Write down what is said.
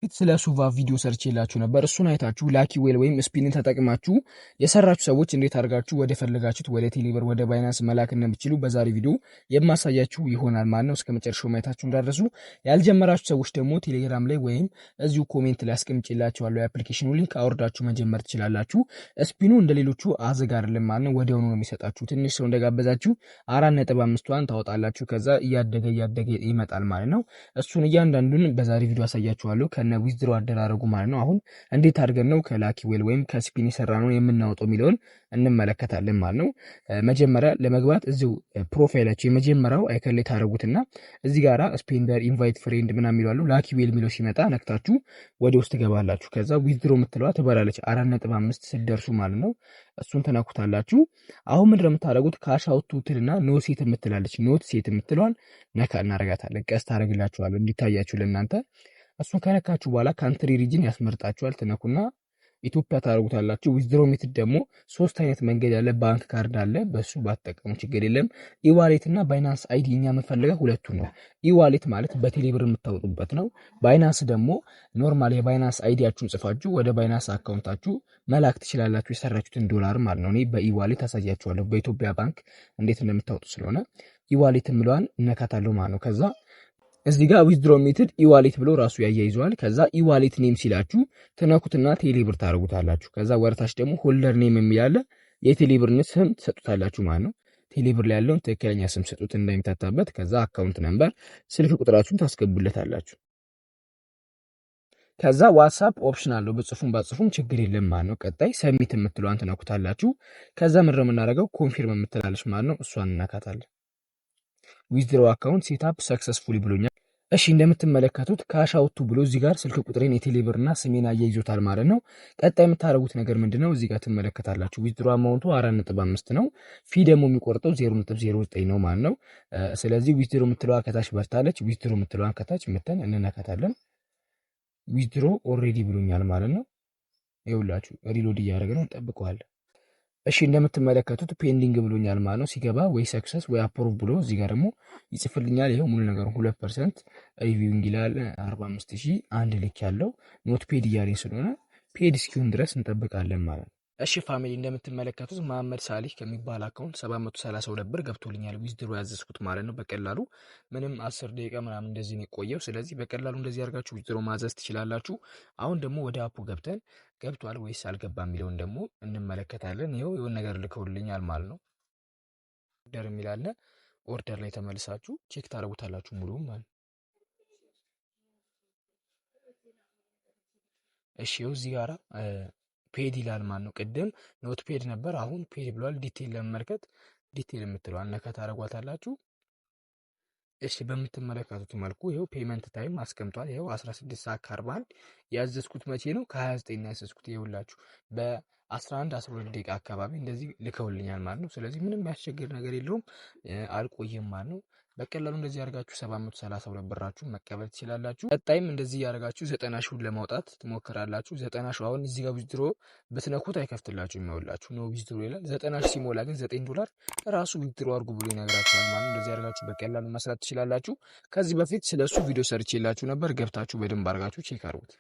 ስለ ሱቫ ቪዲዮ ሰርቼላችሁ ነበር። እሱን አይታችሁ Lucky Wheel ወይም spin ን ተጠቅማችሁ የሰራችሁ ሰዎች እንዴት አድርጋችሁ ወደ ፈለጋችሁት ወደ ቴሌብር፣ ወደ ባይናንስ መላክ እንደምትችሉ በዛሬ ቪዲዮ የማሳያችሁ ይሆናል ማለት ነው። እስከ መጨረሻው ማየታችሁ እንዳትረሱ። ያልጀመራችሁ ሰዎች ደግሞ ቴሌግራም ላይ ወይም እዚሁ comment ላይ አስቀምጬላችኋለሁ የ application ኑ link፣ አውርዳችሁ መጀመር ትችላላችሁ። Spin ኑ እንደ ሌሎቹ አዝግ አይደለም ማለት ነው። ወዲያውኑ ነው የሚሰጣችሁ። ትንሽ ሰው እንደጋበዛችሁ 4.5ቷን ታወጣላችሁ። ከዛ እያደገ እያደገ ይመጣል ማለት ነው። እሱን እያንዳንዱን በዛሬ ቪዲዮ አሳያችኋለሁ ከነ withdraw አደራረጉ ማለት ነው። አሁን እንዴት አድርገን ነው ከ Lucky Wheel ወይም ከ spin የሰራነውን የምናወጣው የሚለውን እንመለከታለን ማለት ነው። መጀመሪያ ለመግባት እዚሁ profile ኣችሁ የመጀመሪያው icon ላይ ታደርጉትና እዚህ ጋራ spender፣ invite friend ምናምን የሚሉ አሉ። Lucky Wheel የሚለው ሲመጣ ነክታችሁ ወደ ውስጥ ትገባላችሁ። ከዛ withdraw የምትለዋ ትበራለች 4.5 ስትደርሱ ማለት ነው። እሱን ትነኩታላችሁ። አሁን ምንድን ነው የምታደርጉት? Cash out to ትልና not set የምትላለች፣ not set የምትለዋን ነካ እናደርጋታለን። ቀስ ታደርግላችኋለሁ እንዲታያችሁ ለእናንተ። እሱን ከነካችሁ በኋላ country region ያስመርጣችኋል። ትነኩና ኢትዮጵያ ታደርጉታላችሁ። Withdraw method ደግሞ ሶስት አይነት መንገድ ያለ፣ ባንክ ካርድ አለ፣ በሱ ባትጠቀሙ ችግር የለም። E-wallet እና Binance ID፣ እኛ የምንፈልገው ሁለቱ ነው። E-wallet ማለት በቴሌብር የምታወጡበት ነው። ባይናንስ ደግሞ normal የባይናንስ ID ያችሁን ጽፋችሁ ወደ ባይናንስ account ኣችሁ መላክ ትችላላችሁ፣ የሰራችሁትን ዶላር ማለት ነው። እኔ በ e-wallet አሳያችኋለሁ በኢትዮጵያ ባንክ እንዴት እንደምታወጡ ስለሆነ e-wallet የምለዋን እነካታለሁ ማለት ነው። ከዛ እዚህ ጋር withdraw method e-wallet ብሎ ራሱ ያያይዘዋል። ከዛ e-wallet name ሲላችሁ ትነኩትና ቴሌብር ታደርጉታላችሁ። ከዛ ወደታች ደግሞ holder name የሚል አለ፣ የቴሌብርን ስም ትሰጡታላችሁ ማለት ነው። ቴሌብር ላይ ያለውን ትክክለኛ ስም ስጡት እንዳይምታታበት። ከዛ account number ስልክ ቁጥራችሁን ታስገቡለታላችሁ። ከዛ ዋትሳፕ option አለው፣ ብጽፉም ባጽፉም ችግር የለም ማለት ነው። ቀጣይ submit የምትለዋን ትነኩታላችሁ። ከዛ ምንድነው የምናደርገው? Confirm የምትላለች ማለት ነው። እሷን እንነካታለን። Withdraw account setup successfully ብሎኛል። እሺ፣ እንደምትመለከቱት cash out to ብሎ እዚህ ጋር ስልክ ቁጥሬን የቴሌብርና ስሜን አያይዞታል ማለት ነው። ቀጣይ የምታደርጉት ነገር ምንድነው? እዚህ ጋር ትመለከታላችሁ። Withdraw amount ኡ 4.5 ነው። Fee ደግሞ የሚቆርጠው 0.09 ነው ማለት ነው። ስለዚህ withdraw የምትለዋ ከታች በርታለች። Withdraw የምትለዋን ከታች መተን እንነካታለን። Withdraw already ብሎኛል ማለት ነው። ይኸውላችሁ reload እያደረገ ነው፣ እንጠብቀዋለን። እሺ፣ እንደምትመለከቱት pending ብሎኛል ማለት ነው። ሲገባ ወይ success ወይ approve ብሎ እዚህ ጋር ደግሞ ይጽፍልኛል። ይኸው ሙሉ ነገሩ 2% reviewing ይላል። 45,000 አንድ ልክ ያለው not paid እያለኝ ስለሆነ paid እስኪሆን ድረስ እንጠብቃለን ማለት ነው። እሺ family፣ እንደምትመለከቱት መሐመድ ሳሊህ ከሚባል account 732 ብር ገብቶልኛል። Withdraw ያዘዝኩት ማለት ነው። በቀላሉ ምንም 10 ደቂቃ ምናምን እንደዚህ ነው የቆየው። ስለዚህ በቀላሉ እንደዚህ አድርጋችሁ withdraw ማዘዝ ትችላላችሁ። አሁን ደግሞ ወደ app ኡ ገብተን ገብቷል ወይስ አልገባ የሚለውን ደግሞ እንመለከታለን። ይኸው የሆነ ነገር ልከውልኛል ማለት ነው። Order የሚል አለ። Order ላይ ተመልሳችሁ check ታደርጉታላችሁ ሙሉ ማለት ነው። እሺ፣ ይኸው እዚህ ጋራ paid ይላል ማለት ነው። ቅድም not paid ነበር፣ አሁን paid ብሏል። Detail ለመመልከት detail የምትለዋን ነካ ታደርጓታላችሁ። እሺ፣ በምትመለከቱት መልኩ ይኸው payment time አስቀምጧል። ይኸው 16 ሰዓት ከ41። ያዘዝኩት መቼ ነው? ከ29 ነው ያዘዝኩት። ይኸውላችሁ በ11 12 ደቂቃ አካባቢ እንደዚህ ልከውልኛል ማለት ነው። ስለዚህ ምንም ያስቸግር ነገር የለውም፣ አልቆየም ማለት ነው። በቀላሉ እንደዚህ አድርጋችሁ 732 ብራችሁ መቀበል ትችላላችሁ። ቀጣይም እንደዚህ ያደርጋችሁ 90 ሺውን ለማውጣት ትሞክራላችሁ። 90 ሺው አሁን እዚህ ጋር withdraw ብትነኩት አይከፍትላችሁ፣ የሚያውላችሁ no withdraw ይላል። 90,000 ሲሞላ ግን 9 ዶላር ራሱ withdraw አድርጉ ብሎ ይነግራችኋል ማለት ነው። እንደዚህ አድርጋችሁ በቀላሉ መስራት ትችላላችሁ። ከዚህ በፊት ስለ እሱ ቪዲዮ ሰርቼላችሁ ነበር። ገብታችሁ በደንብ አድርጋችሁ check አድርጉት።